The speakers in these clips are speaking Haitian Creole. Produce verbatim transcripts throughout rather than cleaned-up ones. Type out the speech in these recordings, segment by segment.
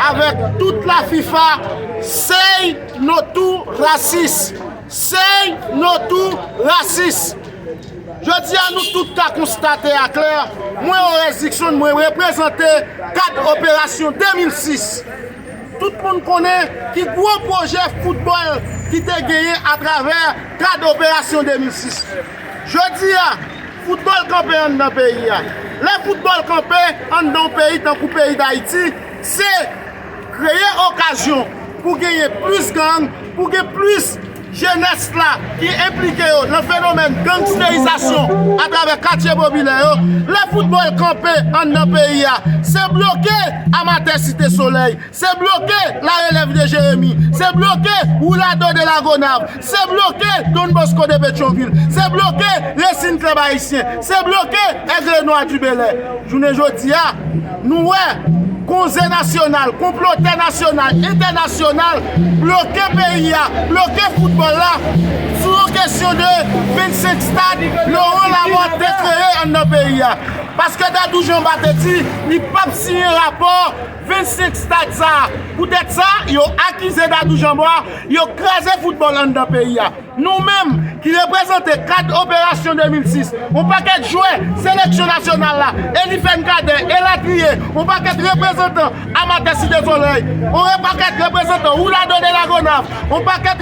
Avèk tout la FIFA, say no to rasis. Say no to rasis. Jodi a, nou tout ka konstate aklè, mwen, Oreste Dickson, mwen reprezante kad operasyon de mil sis. Tout moun konnen ki gwo pwojè foutbòl ki te genyen atravè kad operasyon de mil sis. Jodi a, foutbòl kanpe anndan peyi a. Lè foutbòl kanpe anndan yon peyi tankou peyi Dayiti, se kreye okazyon pou genyen plis gang, pou gen plis jenès la ki enplike yo nan fenomèn gangsterizasyon atravè katye popilè yo. Lè foutbòl kanpe anndan peyi a, se bloke amatè Site Solèy, se bloke Larelèv de Jeremi, se bloke Roulado de Lagonav, se bloke Don Bosco de Petyonvil, se bloke Racing Club Ayisyen, se bloke Aigle Noir du Bel Air. Jounen jodi a, nou wè konze nasyonal, konplotè nasyonal, entènasyonal bloke peyi a, bloke foutbòl la sou yon kesyon de vennsenk stad Laurent Lamothe te kreye anndan peyi a. Paske Dadou Jean Bart te di li p ap siyen rapò vennsenk stad sa a. Poutèt sa, yo akize Dadou Jean Bart, yo kraze foutbòl anndan peyi a. Nou menm ki reprezante kad operasyon de mil sis, yon pakèt jwè seleksyon nasyonal la, Elifen Kadè, elatriye, yon pakèt reprezantan amatè Site Solèy, yon pakèt reprezantan Roulado de Lagonav, yon pakèt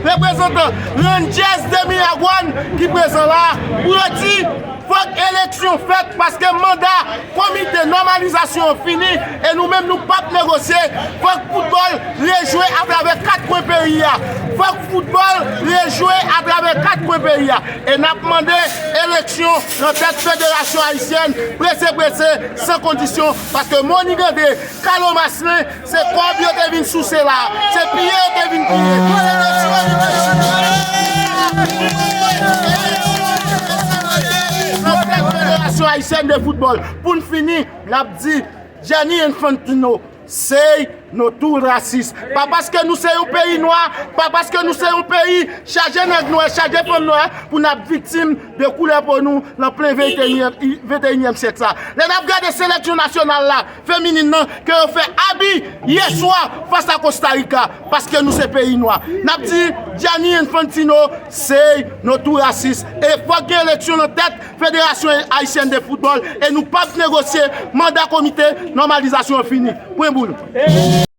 reprezantan Rangers de Miragwàn ki prezan la pou yo di fòk eleksyon fèt paske manda komite nòmalizasyon an fini e nou menm nou p ap negosye. Fòk foutbòl rejwe atravè kat kwen peyi a. Fòk foutbòl rejwe atravè kat kwen peyi a. E n ap mande eleksyon nan tèt Federasyon Ayisyèn prese prese, san kondisyon, paske Monique André, Carlo Marcelin, se kòb yo te vin souse la, se piye yo te vin piye. Se eleksyon yo te vin piye. Nan tèt Federasyon Ayisyèn de Foutbòl. Pou n fini, n ap di Gianni Infantino, say no to rasis. Pa paske nou se yon peyi nwa, pa paske nou se yon peyi chaje nèg nwè, chaje fanm nwè, pou n ap viktim de koulè po nou nan plen venteyinyèm, venteyinyèm syèk sa. Lè n ap gade seleksyon nasyonal la, feminin nan, ke yo fè abi yè swa fas a Costa Rica, paske nou se peyi nwa. N ap di Gianni Infantino, say no to rasis. E fòk gen eleksyon nan tèt Federasyon Ayisyèn de Foutbòl e nou p ap negosye, manda komite nòmalizasyon an fini. Pwen boul.